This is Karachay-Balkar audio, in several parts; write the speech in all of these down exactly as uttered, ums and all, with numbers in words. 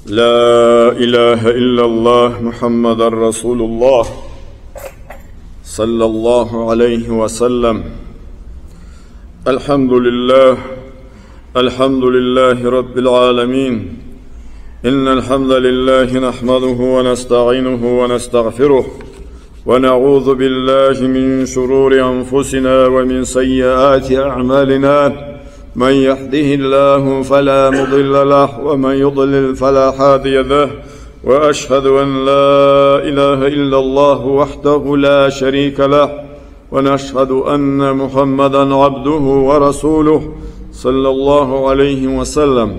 لا إله إلا الله محمد رسول الله صلى الله عليه وسلم. الحمد لله. الحمد لله رب العالمين. إن الحمد لله نحمده ونستعينه ونستغفره، ونعوذ بالله من شرور أنفسنا ومن سيئات أعمالنا. من يهده الله فلا مضل له، ومن يضلل فلا هادي له. وأشهد أن لا إله إلا الله وحده لا شريك له، ونشهد أن محمدا عبده ورسوله صلى الله عليه وسلم،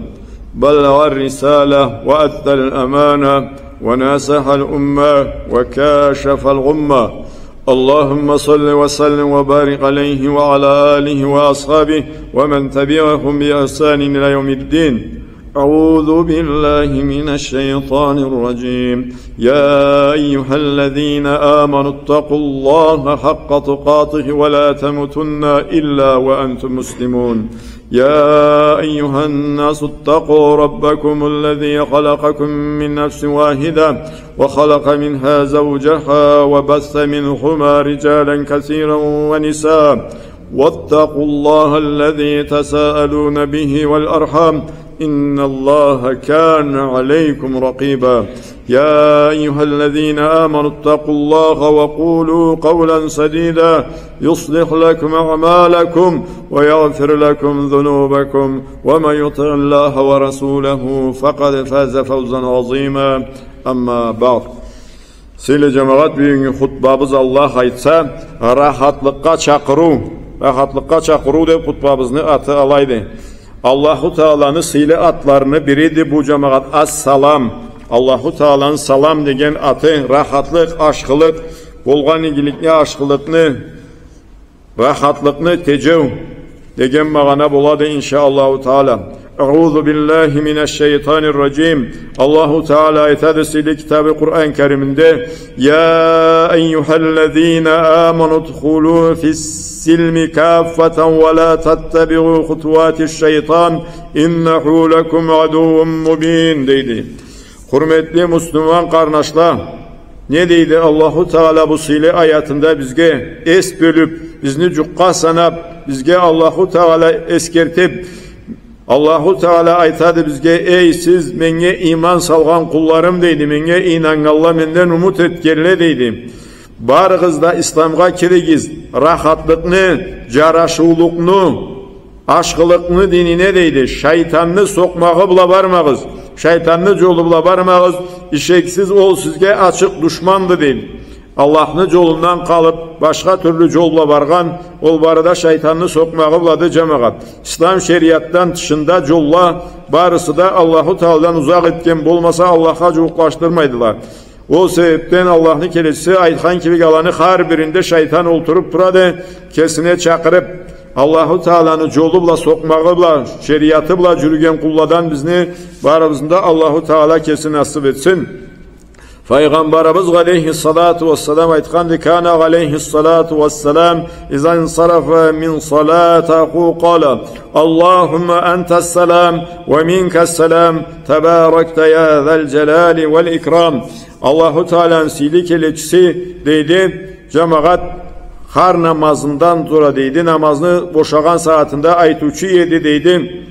بلغ الرسالة وأدى الأمانة وناصح الأمة وكاشف الغمة. اللهم صل وسلم وبارك عليه وعلى آله وأصحابه ومن تبعهم بإحسان إلى يوم الدين. أعوذ بالله من الشيطان الرجيم. يا أيها الذين آمنوا اتقوا الله حق تقاته ولا تموتن إلا وأنتم مسلمون. يا أيها الناس اتقوا ربكم الذي خلقكم من نفس واحدة وخلق منها زوجها وبث منهما رجالا كثيرا ونساء، واتقوا الله الذي تساءلون به والأرحام، إن الله كان عليكم رقيبا. يا أيها الذين آمنوا اتقوا الله وقولوا قولا سديدا يصلح لكم أعمالكم ويغفر لكم ذنوبكم ومن يطع الله ورسوله فقد فاز فوزا عظيما. أما بعد. Сыйлы джамагъат, бюгюннгю хутбабыз, Аллах айтса, рахатлыкъгъа чакъырыу, рахатлыкъгъа чакъырыу деб хутбабызны аты алайды. Аллаху Тааланы сыйлы атларыны бириди бу, джамагъат, Ас-Салам. Аллаху Тааланы салам деген аты, рахатлыкъ, ашхылыкъ, болгъан игиликни, ашхылыкъны, рахатлыкъны теджеу деген магъана болады, иншаАллаху Таала. أعوذ بالله من الشيطان الرجيم. Аллаху Таала айтады сыйлы китабы Къуран Кериминде: يا أيها الذين آمنوا ادخلوا في السلم كافة ولا تتبعوا خطوات الشيطان إنه لكم عدو مبين, дейди. Хурметли муслиман къарнашла, не дейди Аллаху Таала бу сыйлы аятында бизге? Эс бёлюб, бизни джукъгъа санаб, бизге Аллаху Таала эсгертиб, Аллаху Таала айтады бизге: «Эй, сиз меннге иман салгъан къулларым, — дейди, — меннге ийнаннганла, менден умут этгенле, — дейди. — Барыгъыз да исламгъа киригиз, рахатлыкъны, джарашыулукъну, ашхылыкъны динине, — дейди. — Шайтанны сокъмагъы бла бармагъыз, шайтанны джолу бла бармагъыз, ишексиз, ол сизге ачыкъ душманды», — дейди. Аллахны джолундан къалыб, башха тюрлю джол бла баргъан, ол бары да шайтанны сокъмагъы блады, джамагъат. Ислам шериатдан тышында джолла барысы да Аллаху Тааладан узакъ этген болмаса, Аллахха джууукълашдырмайдыла. Ол себебден Аллахны келечиси айтхан кибик, аланы хар биринде шайтан олтуруб турады, кесине чакъырыб, Аллаху Тааланы джолу бла, сокъмагъы бла, шериаты бла джюрюген къулладан бизни барыбызны да Аллаху Таала кеси насыб этсин. Файгъамбарыбыз алейхиссалату уассалам айтханды: كان عليه الصلاة والسلام إذا انصرف من صلاته قال: اللهم أنت السلام ومنك السلام تباركت يا ذا الجلال والإكرام. Аллаху Тааланы сыйлы келечиси, дейди, джамагъат, хар намазындан сора, дейди, намазны бошагъан сагъатында айтыучу эди, дейди,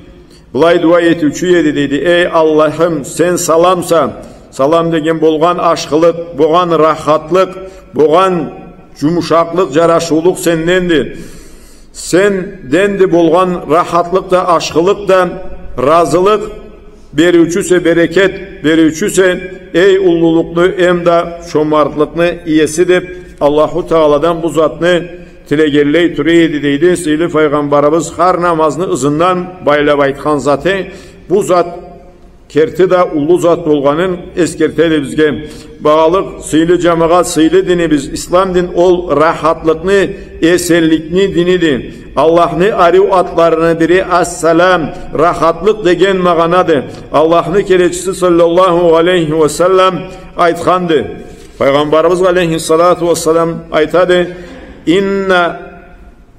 былай дуа этиучю эди, дейди: «Эй Аллахым, сен саламса, салам деген болгъан ашхылыкъ, болгъан рахатлыкъ, болгъан джумушакълыкъ, джарашыулукъ сенденди. Сенденди болгъан рахатлыкъ да, ашхылыкъ да, разылыкъ бериучюсе, берекет бериучюсе, эй уллулукъну эмда чомартлыкъны иеси», — деб, Аллаху Тааладан бу затны тилегенлей тура эди, дейди. Сыйлы файгъамбарыбыз хар намазны ызындан байлаб айтхан заты бу зат. Керти да уллу зат болгъанын эсгертеди бизге. Багъалы, сыйлы джамагъат, сыйлы динибиз, ислам дин, ол рахатлыкъны, эсенликни диниди. Аллахны ариу атларыны бири Ас-Салам, рахатлыкъ деген магъанады. Аллахны келечиси саллаллаху алейхи уа саллам айтханды. Файгъамбарыбыз алейхиссалату уа саллам айтады: «إن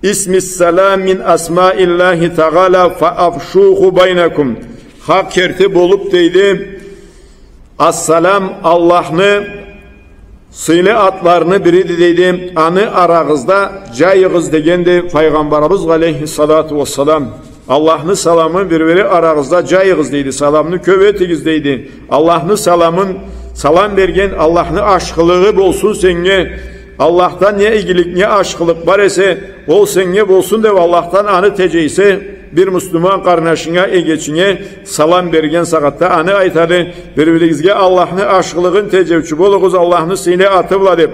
اسم السلام من أسماء الله تعالى فأفشوه بينكم». Хакъ керти болуб, дейди, Ассалам Аллахны сыйлы атларыны бириди, дейди. Аны арагъызда джайыгъыз дегенди Файгъамбарыбыз алейхиссалату уассалам. Аллахны саламын бир-бири арагъызда джайыгъыз, дейди. Саламны кёп этигиз, дейди. Аллахны саламын, салам берген Аллахны ашхылыгъы болсун сеннге. Аллахдан не игилик, не ашхылыкъ бар эсе, ол сеннге болсун деп, Аллахдан аны теджейсе, бир муслиман къарнашынга, эгечинге салам берген сагъатда аны айтады. Бир-биригизге Аллахны ашхылыгъын теджеучю болугъуз Аллахны сыйлы аты бла деп.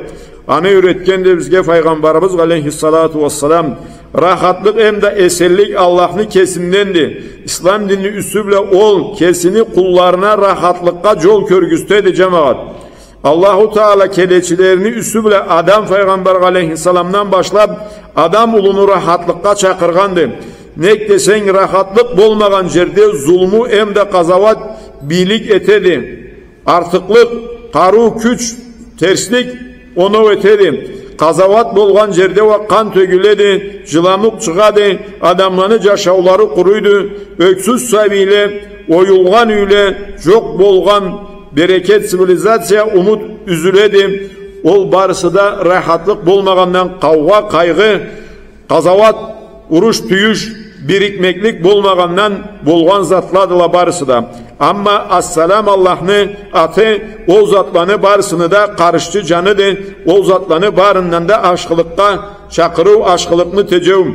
Аны юретгенди бизге Файгъамбарыбыз алейхиссалату уассалам. Рахатлыкъ эмда эсенлик Аллахны кесинденди. Ислам динни юсю бла ол кесини къулларына рахатлыкъгъа джол кёргюзтеди, джамагъат. Аллаху Таала келечилерини юсю бла Адам файгъамбар алейхиссаламдан башлап Адам улуну рахатлыкъгъа чакъыргъанды. Нек десенг, рахатлыкъ болмагъан джерде зулму эмда къазауат бийлик этеди. Артыкълыкъ, къарыу, кюч, терслик оноу этеди. Къазауат болгъан джерде уа къан тёгюледи, джыламукъ чыгъады, адамланы джашаулары къуруйду, ёксюз сабийле, оюлгъан юйле, джокъ болгъан берекет, цивилизация, умут юзюледи. Ол барысы да рахатлыкъ болмагъандан, къаугъа, къайгъы, къазауат, уруш-тюйюш, бирикмеклик болмагъандан болгъан затладыла барысы да. Амма Ассалам Аллахны аты ол затланы барысыны да къарышчы джаныды, ол затланы барындан да ашхылыкъгъа чакъырыу, ашхылыкъны теджеу.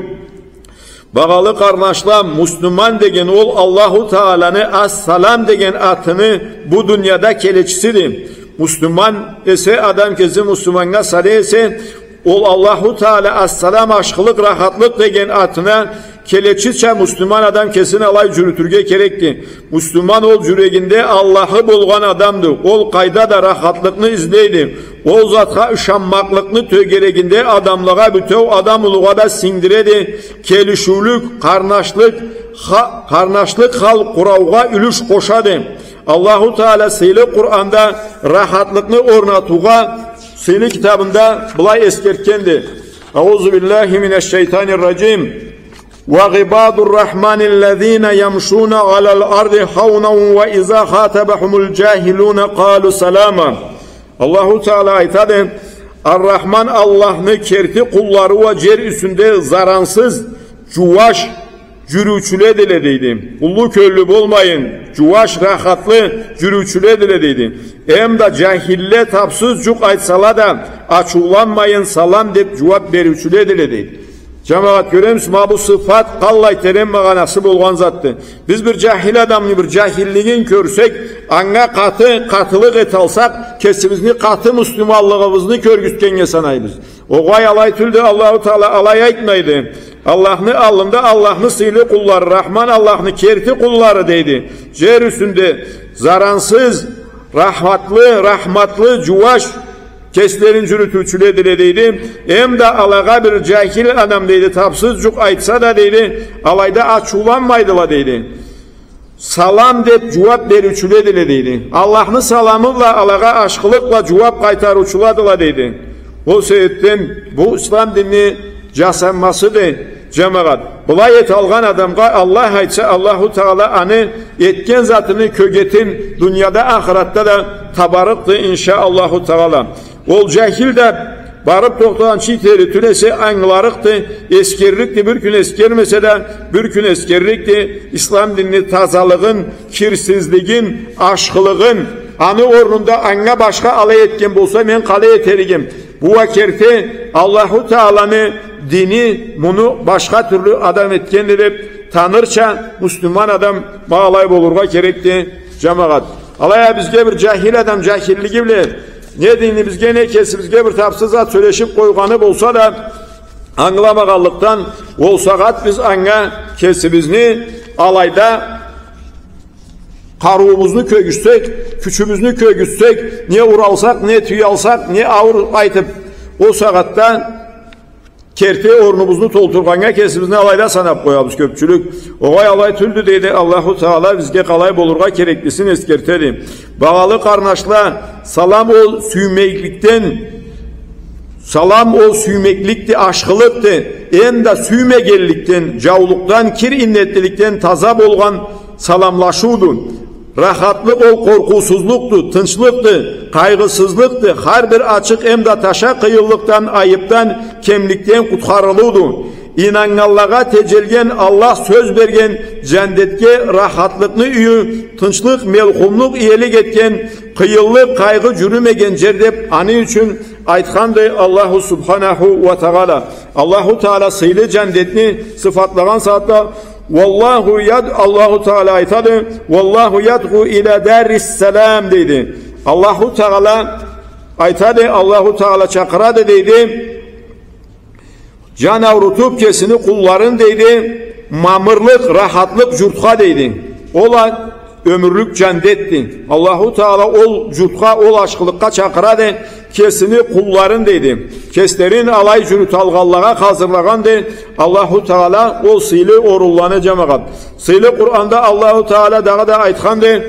Багъалы къарнашла, муслиман деген ол Аллаху Тааланы Ассалам деген атыны бу дунияда келечисиди. Муслиман эсе, адам кеси муслиманнга сале эсе, ол Аллаху Таала Ассалам, ашхылыкъ, рахатлыкъ деген атына келечича муслиман адам кесин алай джюрютюрге керекди. Муслиман ол джюрегинде Аллахы болгъан адамды. Ол къайда да рахатлыкъны излейди. Ол затха ышанмакълыкъны тёгерегинде адамлагъа, бютеу адам улугъа да сингдиреди. Келишиулюк, къарнашлыкъ, ха-, къарнашлыкъ хал къураугъа юлюш къошады. Аллаху Таала сыйлы Къуранда рахатлыкъны орнатыугъа сыйлы китабында былай эсгертгенди. أعوذ بالله من الشيطان الرجيم. وعباد الرحمن الذين يمشون على الأرض هونا وإذا خاطبهم الجاهلون قالوا سلاما. Аллаху Таала айтады, Ар-Рахман Аллахны керти къуллары уа джер юсюнде зарансыз, джууаш, джюрюучюледиле, дейди. Уллу кёллю болмайын, джууаш, рахатлы джюрюучюледиле, дейди. Эмда джахилле тапсыз джукъ айтсала да, ачыуланмайын, салам деп джууап бериучюледиле, дейди. Джамагъат, кёремисиз, ма бу сыфат къаллай терен магъанасы болгъан затды. Биз бир джахил адамны бир джахиллигин кёрсек, анга къаты, къатылыкъ эталсакъ, кесибизни къаты муслиманлыгъыбызны кёргюзтгеннге санайбыз. Огъай, алай тюлдю, Аллаху Таала алай айтмайды. Аллахны аллында Аллахны сыйлы къуллары, Рахман Аллахны керти къуллары, дейди. Джер юсюнде зарансыз, рахатлы, рахматлы, джууаш кеслерин джюрютюучюледиле, дейди. Эмда алагъа бир джахил адам, дейди, тапсыз джукъ айтса да, дейди, алайда ачыуланмайдыла, дейди. Салам деп джууап бериучюледиле, дейди. Аллахны саламы бла алагъа ашхылыкъ бла джууап къайтарыучуладыла, дейди. Ол себепден бу ислам динни джасанмасыды, джамагъат. Былай эталгъан адамгъа Аллах айтса, Аллаху Таала аны этген затыны кёгетин дунияда, ахыратда да табарыкъды, иншаАллаху Таала. Ол джахил да барып тохтагъанчы тери тюл эсе, ангыларыкъды, эсгерликди, бир кюн эсгермесе да, бир кюн эсгерликди, ислам динни тазалыгъын, кирсизлигин, ашхылыгъын, аны орнунда анга башха алай этген болса, мен къалай этеригим? Бу уа керти Аллаху Тааланы дини, муну башха тюрлю адам этгенди деп танырча, муслиман адам ма алай болургъа керекди, джамагъат. Алай а бизге бир джахил адам джахиллиги бла не динибизге, не кесибизге бир тапсыз зат сёлешип къойгъаны болса да, ангыламагъанлыкъдан, ол сагъат биз анга кесибизни алайда къарыуубузну кёргюзтсек, кючюбюзню кёргюзтсек, не уралсакъ, не тюйалсакъ, не ауур айтып, ол сагъатда керти орнубузну толтургъаннга кесибизни алайда санап къоябыз кёпчюлюк. Огъай, алай тюлдю, дейди. Аллаху Таала бизге къалай болургъа кереклисин эсгертеди. Багъалы къарнашла, салам ол сюймекликден, салам ол сюймекликди, ашхылыкъды. Эмда сюймегенликден, джаулукъдан, кир иннетлиликден таза болгъан саламлашыуду. Рахатлыкъ ол къоркъуусузлукъду, тынчлыкъды, къайгъысызлыкъды, хар бир ачыкъ эмда таша къыйынлыкъдан, айыпдан, кемликден къутхарылыуду. Ийнаннганлагъа теджелген, Аллах сёз берген джандетге рахатлыкъны юйю, тынчлыкъ, мелхумлукъ иелик этген, къыйынлыкъ, къайгъы джюрюмеген джер деб, аны ючюн айтханды Аллаху Субханаху уа Тагъала. Аллаху Тагъала сыйлы джандетни сыфатлагъан сагъатда, والله يد-, Аллаху Тагъала айтады, والله يدعو إلى دار السلام, дейди. Аллаху Тагъала айтады, Аллаху Тагъала чакъырады, дейди, джан аурутуб кесини къулларын, дейди, мамырлыкъ, рахатлыкъ джуртха, дейди. Ол а ёмюрлюк джандетди. Аллаху Тагъала ол джуртха, ол ашхылыкъгъа чакъырады, кесини къулларын, дейди. Кеслерин алай джюрюталгъанлагъа хазырлагъанды Аллаху Тагъала ол сыйлы орунланы, джамагъат. Сыйлы Къуранда Аллаху Тагъала дагъыда айтханды,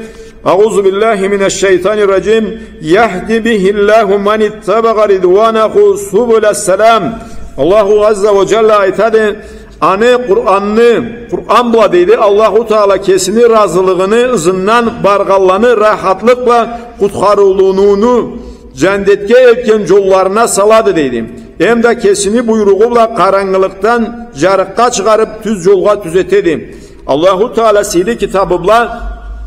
أعوذ بالله من الشيطان الرجيم. يهدي به الله من اتبع رضوانه سبل السلام. Аллаху Азза уа Джалла айтады, аны Къуранны, Къуран бла, дейди, Аллаху Тагъала кесини разылыгъыны ызындан баргъанланы рахатлыкъ бла къутхарылыуну, джандетге элтген джолларына салады, дейди. Эмда кесини буйругъу бла къарангылыкъдан джарыкъгъа чыгъарыб, тюз джолгъа тюзетеди. Аллаху Тагъала сыйлы китабы бла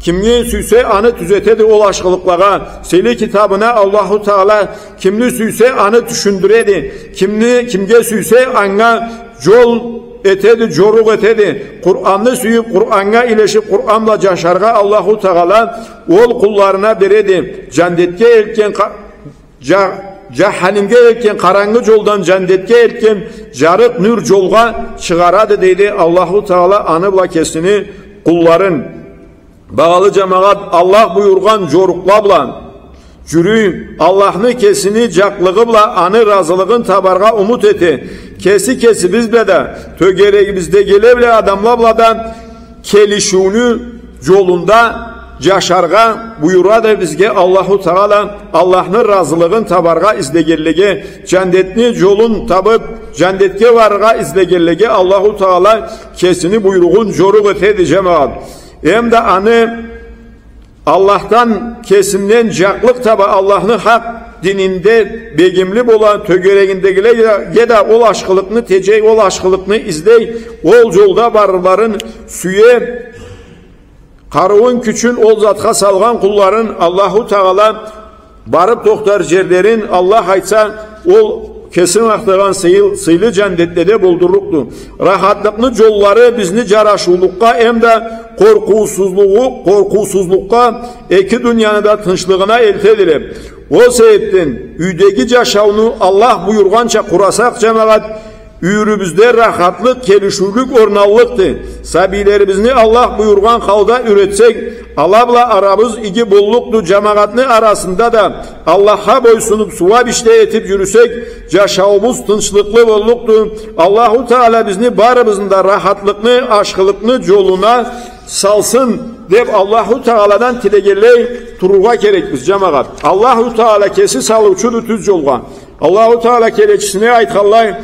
кимни сюйсе, аны тюзетеди ол ашхылыкълагъа. Сыйлы китабына Аллаху Тагъала кимни сюйсе, аны тюшюндюреди. Кимни, кимге сюйсе, анга джол этеди, джорукъ этеди. Къуранны сюйюб, Къураннга илешиб, Къуран бла джашаргъа Аллаху Тагъала ол къулларына береди. Джандетге элтген къа-, Джа-, джаханимге элтген къарангы джолдан джандетге элтген джарыкъ, нюр джолгъа чыгъарады, дейди Аллаху Тагъала аны бла кесини къулларын. Багъалы джамагъат, Аллах буюргъан джорукъла бла джюрюй, Аллахны кесини джакълыгъы бла аны разылыгъын табаргъа умут эте. Кеси кесибиз бла да, тёгерегибиздегиле бла, адамла бла да келишиуню джолунда джашаргъа буюрады бизге Аллаху Тагъала. Аллахны разылыгъын табаргъа излегенлеге, джандетни джолун табыб, джандетге барыргъа излегенлеге Аллаху Тагъала кесини буйругъун джорукъ этеди, джамагъат. Эмда аны Аллахдан кесинден джакълыкъ таба, Аллахны хакъ дининде бегимли бола, тёгерегиндегилеге да ол ашхылыкъны теджей, ол ашхылыкъны излей, ол джолда барырларын сюе, къарыуун, кючюн ол затха салгъан къулларын Аллаху Тагъала барыб тохтар джерлерин, Аллах айтса, ол кеси махтагъан сыйыл-, сыйлы джандетледе болдурлукъду. Рахатлыкъны джоллары бизни джарашыулукъгъа эмда къоркъуусузлугъу-, къоркъуусузлукъгъа, эки дунияны да тынчлыгъына элтедиле. Ол себебден юйдеги джашауну Аллах буюргъанча къурасакъ, джамагъат, юйюрюбюзде рахатлыкъ, келишиулюк орналлыкъды. Сабийлерибизни Аллах буюргъан халда юретсек, ала бла арабыз иги боллукъду, джамагъатны арасында да Аллахха бойсунуб, сууаб ишле этиб джюрюсек, джашауубуз тынчлыкълы боллукъду. Аллаху Тагъала бизни барыбызны да рахатлыкъны, ашхылыкъны джолуна салсын деб, Аллаху Тагъаладан тилегенлей турургъа керекбиз, джамагъат. Аллаху Тагъала кеси салыучуду тюз джолгъа. Аллаху Тагъала келечисине айтханлай,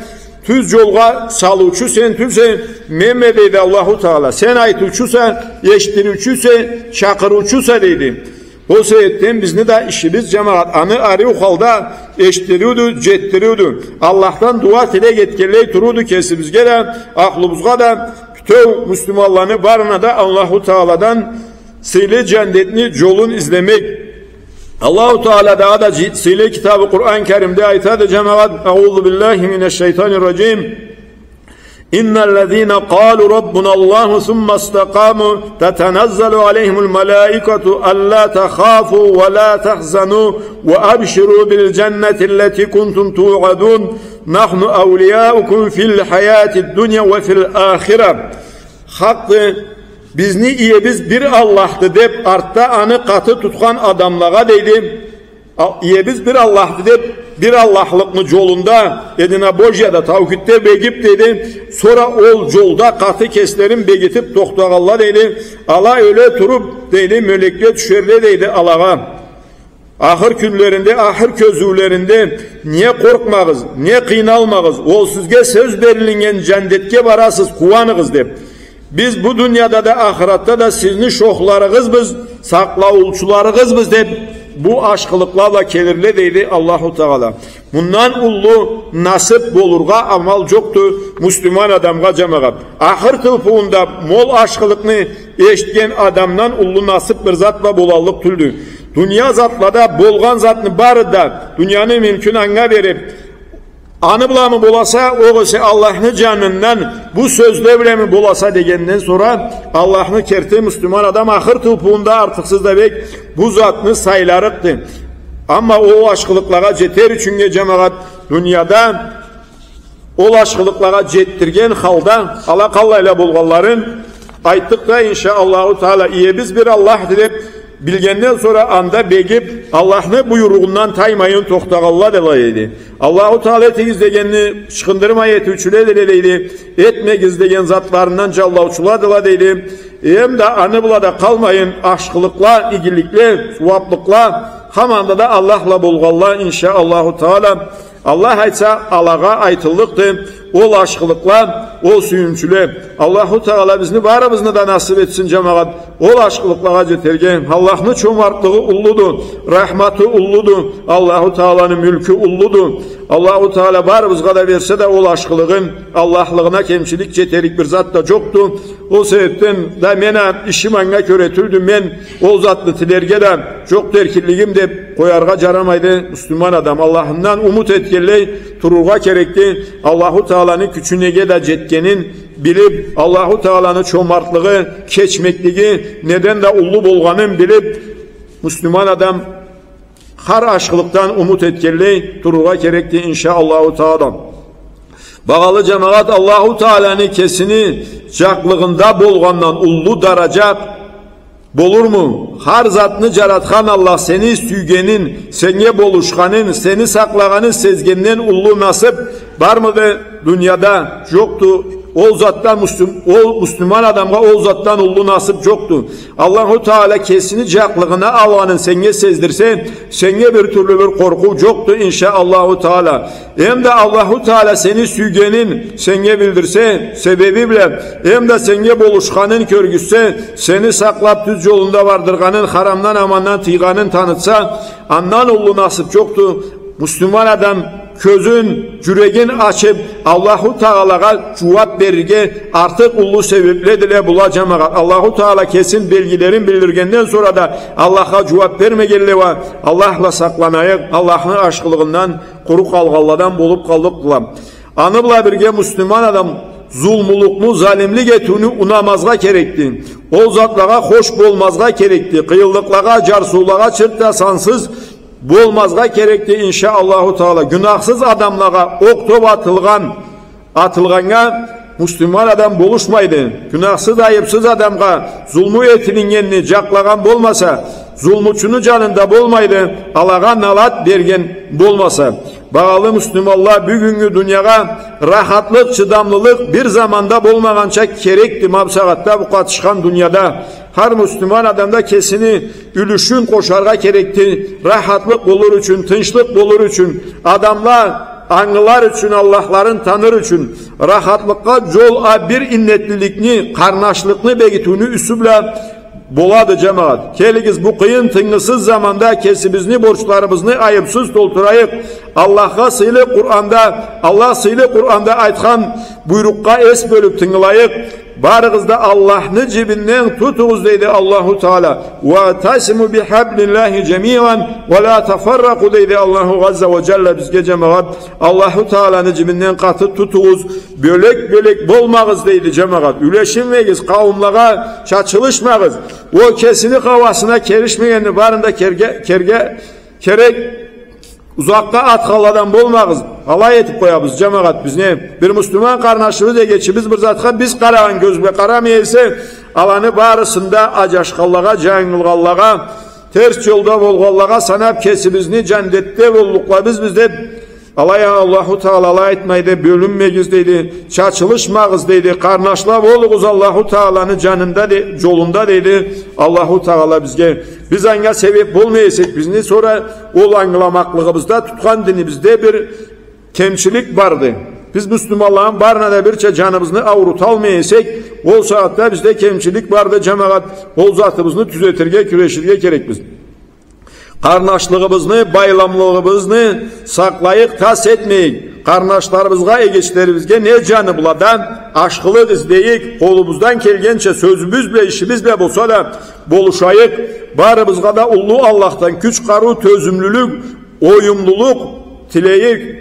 тюз джолгъа салыучу сен тюлсе, менме, дейди Аллаху Тагъала. Сен айтыучуса, эшитдириучюсе, чакъырыучуса, дейди. Ол себебден бизни да ишибиз, джамагъат, аны ариу халда эшитдириудю, джетдириудю. Аллахдан дуа-тилек этгенлей турууду кесибизге да, ахлубузгъа да, бютеу муслиманланы барына да Аллаху Тагъаладан сыйлы джандетни джолун излемек. Аллаху Тагъала дагъыда джи-, сыйлы китабы Къуран Керимде айтады, джамагъат: أعوذ بالله من الشيطان الرجيم. إن الذين قالوا ربنا الله ثم استقاموا تتنزل عليهم الملائكة ألا تخافوا ولا تحزنوا وأبشروا بالجنة التي كنتم توعدون نحن أولياؤكم في الحياة الدنيا وفي الآخرة. Хакъды, бизни иебиз бир Аллахды деб, артда аны къаты тутхан адамлагъа, дейди, а, иебиз бир Аллахды деб, бир Аллахлыкъны джолунда, единобожиеде, таухидде бегиб, дейди, сора ол джолда къаты кеслерин бегитиб тохтагъанла, дейди, ала ёле туруб, дейди, мёлекле тюшерле, дейди, алагъа. Ахыр кюнлеринде, ахыр кёзюулеринде: «Не къоркъмагъыз, не къыйналмагъыз, ол сизге сёз берилиннген джандетге барасыз, къууаныгъыз», — деб. «Биз бу дунияда да, ахыратда да сизни шохларыгъызбыз, сакълаучуларыгъызбыз деп, бу ашхылыкъла бла келирле, дейди Аллаху Тагъала. Мындан уллу насып болургъа амал джокъду муслиман адамгъа, джамагъат. Ахыр тылпыуунда мол ашхылыкъны эшитген адамдан уллу насып бир зат бла болаллыкъ тюлдю. Дуния затлада болгъан затны бары да, дунияны мюлкюн анга берип, аны бламы боласа, огъесе Аллахны джанындан бу сёзле блеми боласа дегенден сора, Аллахны керти муслиман адам ахыр тылпыуунда артыкъсыз да бек бу затны сайларыкъды. Амма ол ашхылыкълагъа джетер ючюннге, джамагъат, дунияда ол ашхылыкълагъа джетдирген халда ала къаллайла болгъанларын айтдыкъ да, иншаАллаху Тагъала, иебиз бир Аллахды деп билгенден сора, анда бегип, Аллахны буйругъундан таймайын тохтагъанладыла, дейди. Аллаху Тагъала этигиз дегенни ычхындырмай этиучюледиле, дейди. Этмегиз деген затларындан джанлаучуладыла, дейди. Эм да аны бла да къалмайын, ашхылыкъла, игиликле, сууаплыкъла, хаманда да Аллах бла болгъанла, иншаАллаху Тагъала. Аллах айтса, алагъа айтыллыкъды ол ашхылыкъла, ол сюйюнчюле. Аллаху Тагъала бизни барыбызны да насып этсин, джамагъат, ол ашхылыкълагъа джетерге. Аллахны чомартлыгъы уллуду, рахматы уллуду, Аллаху Тагъаланы мюлкю уллуду. Аллаху Тагъала барыбызгъа да берсе да ол ашхылыгъын, Аллахлыгъына кемчилик джетерик бир зат да джокъду. Ол себепден да мен а ишим анга кёре тюлдю, мен ол затны тилерге да джокъду эркинлигим деп къояргъа джарамайды. Муслиман адам Аллахындан умут этгенлей турургъа керекди. Аллаху Тагъаланы кючю неге да джетгенин билип, Аллаху Тагъаланы чомартлыгъы, кечмеклиги неден да уллу болгъанын билип, муслиман адам хар ашхылыкъдан умут этгенлей турургъа керекди, иншаАллаху Тагъала. Багъалы джамагъат, Аллаху Тагъаланы кесини джакълыгъында болгъандан уллу даража болурму? Хар затны джаратхан Аллах сени сюйгенин, сеннге болушханын, сени сакълагъанын сезгенден уллу насып бармыды дунияда? Джокъду. Ол затдан муслим-, ол муслиман адамгъа ол затдан уллу насып джокъду. Аллаху Тагъала кесини джакълыгъына алгъанын сеннге сездирсе, сеннге бир тюрлю бир къоркъуу джокъду, иншаАллаху Тагъала. Эм да Аллаху Тагъала сени сюйгенин сеннге билдирсе, себеби бла, эм да сеннге болушханын кёргюзсе, сени сакълап, тюз джолунда бардыргъанын, харамдан, амандан тыйгъанын танытса, андан уллу насып джокъду. Муслиман адам кёзюн, джюрегин ачып, Аллаху Тагъалагъа джууап берирге артыкъ уллу себепледиле была, джамагъат. Аллаху Тагъала кесин белгилерин билдиргенден сора да Аллахха джууап бермегенле уа, Аллах бла сакъланайыкъ, Аллахны ашхылыгъындан къуру къалгъанладан болуп къаллыкъдыла. Аны бла бирге муслиман адам зулмулукъну, залимлик этиуню унамазгъа керекди. Ол затлагъа хош болмазгъа керекди. Къыйынлыкълагъа, джарсыулагъа чырт да сансыз болмазгъа керекди, иншаАллаху Тагъала. Гюнахсыз адамлагъа окъ-топ атылгъан, атылгъаннга муслиман адам болушмайды. Гюнахсыз, айыпсыз адамгъа зулму этилиннгенни джакълагъан болмаса, зулмучуну джанында болмайды, алагъа налат берген болмаса. Багъалы муслиманла, бюгюннгю дуниягъа рахатлыкъ, чыдамлылыкъ бир заманда болмагъанча керекди ма бусагъатда бу къатышхан дунияда. Хар муслиман адам да кесини юлюшюн къошаргъа керекди. Рахатлыкъ болур ючюн, тынчлыкъ болур ючюн, адамла ангылар ючюн, Аллахларын таныр ючюн. Рахатлыкъгъа джол а бир иннетлиликни, къарнашлыкъны бегитиуню юсю бла болады, джамагъат. Келигиз, бу къыйын, тынгысыз заманда кесибизни борчларыбызны айыпсыз толтурайыкъ. Аллахха сыйлы Къуранда, Аллах сыйлы Къуранда айтхан буйрукъгъа эс бёлюп тынгылайыкъ. Барыгъыз да Аллахны джибинден тутугъуз, дейди Аллаху Тагъала. «Уаътасиму бихаблиллахи джамиан уа ла тафарракъу», дейди Аллаху Азза уа Джалла бизге, джамагъат. Аллаху Тагъаланы джибинден къаты тутугъуз, бёлек-бёлек болмагъыз, дейди, джамагъат. Юлешинмегиз, къауумлагъа чачылышмагъыз. Ол кесини хауасына келишмегенни барын да керге, керге, керек узакъгъа атханладан болмагъыз. Алай этип къоябыз, джамагъат, бизни. Бир муслиман къарнашыбыз, эгечибиз бир затха биз къарагъан кёз бла къарамай эсе, аланы барысын да аджашханлагъа, джангылгъанлагъа, терс джолда болгъанлагъа санап, кесибизни джандетде боллукъла биз, биз деп, алай а Аллаху Тагъала алай айтмайды, бёлюнмегиз, дейди, чачылышмагъыз, дейди, къарнашла болугъуз Аллаху Тагъаланы джанында, де, джолунда, дейди Аллаху Тагъала бизге. Биз анга себеп болмай эсек, бизни сора ол ангыламакълыгъыбызда, тутхан динибизде бир кемчилик барды. Биз муслиманланы барына да бирча джаныбызны ауруталмай эсек, Ол сагъатда бизде кемчилик барды, джамагъат. Ол затыбызны тюзетирге кюреширге керекбиз. Къарнашлыгъыбызны, байламлыгъыбызны сакълайыкъ, тас этмейик. Къарнашларыбызгъа, эгечлерибизге не джаны бла да ашхылыкъ излейик. Къолубуздан келгенча, сёзюбюз бла, ишибиз бла болса да болушайыкъ. Барыбызгъа да уллу Аллахдан кюч, къарыу, тёзюмлюлюк, оюмлулукъ тилейик.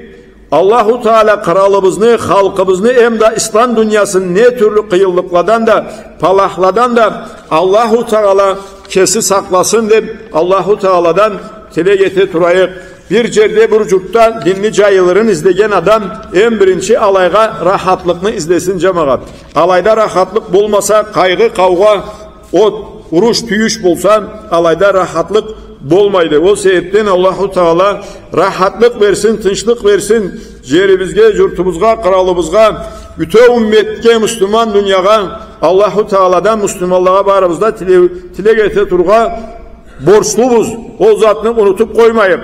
Аллаху Таала къралыбызны, халкъыбызны эмда ислам дуниясын не тюрлю къыйынлыкъладан да, палахладан да Аллаху Таала кеси сакъласын деб, Аллаху Тааладан тилек эте турайыкъ. Бир джерде, бир джуртда динни джайылырын излеген адам эм биринчи алайгъа рахатлыкъны излесин, джамагъат. Алайда рахатлыкъ болмаса, къайгъы, къаугъа, от, уруш, тюйюш болса, алайда рахатлыкъ болмайды. Ол себебден Аллаху Таала рахатлыкъ берсин, тынчлыкъ берсин джерибизге, джуртубузгъа, къралыбызгъа, бютеу умметге, муслиман дуниягъа. Аллаху Тааладан муслиманлагъа барыбыз да тиле-, тилек эте турургъа борчлубуз. Ол затны унутуб къоймайыкъ.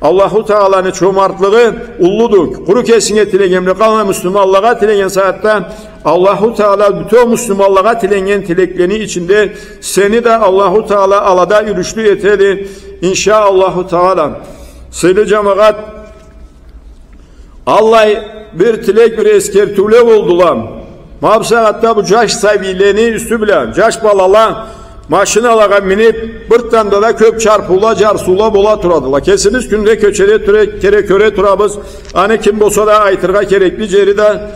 Аллаху Тааланы чомартлыгъы уллуду. Къуру кесинге тилеген бла къалмай, муслиманлагъа тилеген сагъатда Аллаху Таала бютеу муслиманлагъа тиленнген тилеклени ичинде сени да Аллаху Таала алада юлюшлю этеди, иншаАллаху Таала. Сыйлы джамагъат, аллай бир тилек, бир эсгертиуле болдула. Ма бу сагъатда бу джаш сабийлени юсю бла, джаш балала машиналагъа миниб, бир танда да кёб чарпыула, джарсыула бола турадыла. Кесибиз кюнде кёчеде тюре-, кере кёре турабыз. Аны ким болса да айтыргъа керекли джери да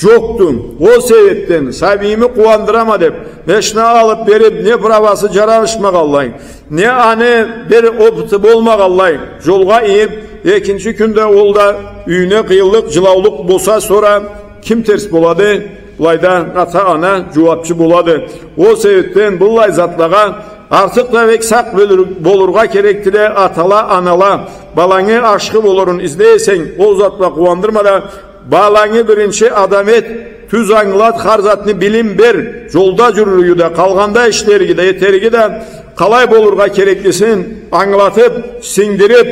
джокъду. Ол себебден сабийими къууандырама деб, машина алыб бериб, не правасы джаралышмагъанлай, не аны бир опыты болмагъанлай, джолгъа ийиб, экинчи кюнде ол да юйюне къыйынлыкъ, джылаулукъ болса, сора ким терс болады? Былайда ата-ана джууабчы болады. Ол себебден быллай затлагъа артыкъ да бек сакъ болур-, болургъа керекдиле атала, анала. Балангы ашхы болурун излей эсенг, ол зат бла къууандырма да, балангы биринчи адам эт, тюз ангылат, хар затны билим бер, джолда джюрюрюгю да, къалгъанда ишлериги да, этериги да, къалай болургъа кереклисин ангылатыб, сингдириб,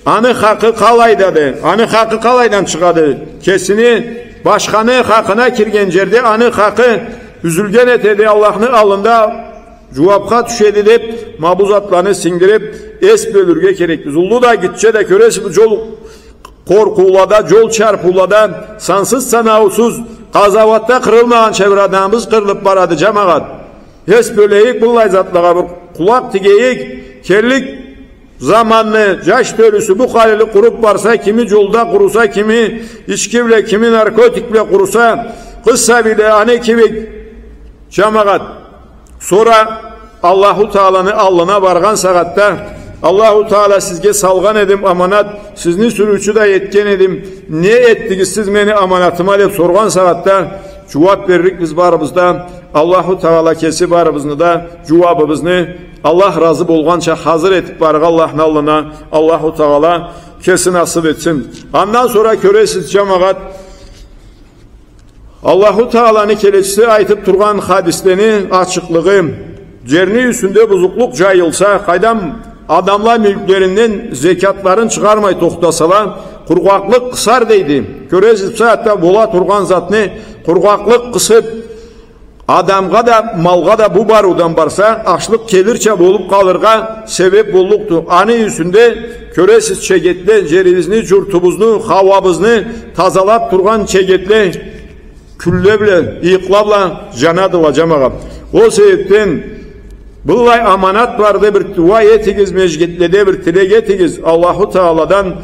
аны хакъы къалайдады, аны хакъы къалайдан чыгъады, кесини башханы хакъына кирген джерде аны хакъы юзюлген этеди, Аллахны аллында джууабха тюшеди деб, ма бу затланы сингдириб, эс бёлюрге керекбиз. Уллу да, гитче да, кёресиз, бу джол къоркъуулада, джол чарпыулада, сансыз-санаусуз, къазауатда къырылмагъанча бир адамыбыз къырылыб барады, джамагъат. Эс бёлейик быллай затлагъа, бир къулакъ тигейик, келлик заманны джаш тёлюсю бу халили къуруб барса, кими джолда къуруса, кими ички бла, кими наркотик бла къуруса, къыз сабийле аны кибик, джамагъат. Сора Аллаху Тааланы аллына баргъан сагъатда, Аллаху Таала, сизге салгъан эдим аманат, сизни сюрюучю да этген эдим, не этдигиз сиз мени аманатыма деб соргъан сагъатда, джууаб берликбиз барыбыз да, Аллаху Таала кеси барыбызны да джууабыбызны Аллах разы болгъанча хазыр этиб барыргъа Аллахны аллына Аллаху Таала кеси насыб этсин. Андан сора кёресиз, джамагъат, Аллаху Тааланы келечиси айтыб тургъан хадислени ачыкълыгъы, джерни юсюнде бузукълукъ джайылса, къайдам, адамла мюлклеринден зекятларын чыгъармай тохтасала, къургъакълыкъ къысар, дейди. Кёресиз, бу сагъатда бола тургъан затны къургъакълыкъ къысыб, адамгъа да, малгъа да бу барыудан барса, ачлыкъ келирча болуб къалыргъа себеб боллукъду. Аны юсюнде, кёресиз, чегетле, джерибизни, джуртубузну, хауабызны тазалаб тургъан чегетле кюлле бла, ыйыкъла бла джанадыла, джамагъат. Ол себебден быллай аманат барды, бир дуа этигиз, межгитледе бир тилек этигиз, Аллаху Тааладан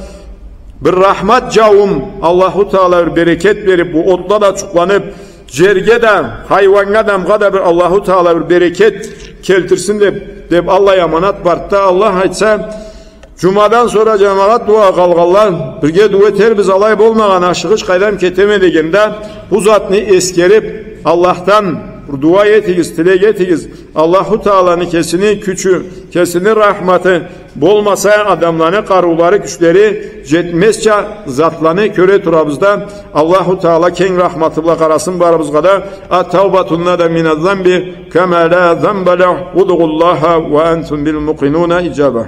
бир рахмат джауум, Аллаху Таала бир берекет бериб, бу отла да джукъланыб, джерге да, хайуаннга, адамгъа да бир Аллаху Таала бир берекет келтирсин деб, деб аллай аманат барды да, Аллах айтса, джумадан сора, джамагъат, дуа къалгъанла, бирге дуа этербиз, алай болмагъан, ашыгъыч къайдам кетеме дегенде, бу затны эсгериб, Аллахдан бир дуа этигиз, тилек этигиз, Аллаху Тааланы кесини кючю, кесини рахматы, болмаса, адамланы къарыулары, кючлери джетмезча затланы кёре турабыз да, Аллаху Таала кенг рахматы бла къарасын барыбызгъа да. التائب من الذنب كمن لا ذنب له، ادعوا الله وأنتم موقنون بالإجابة.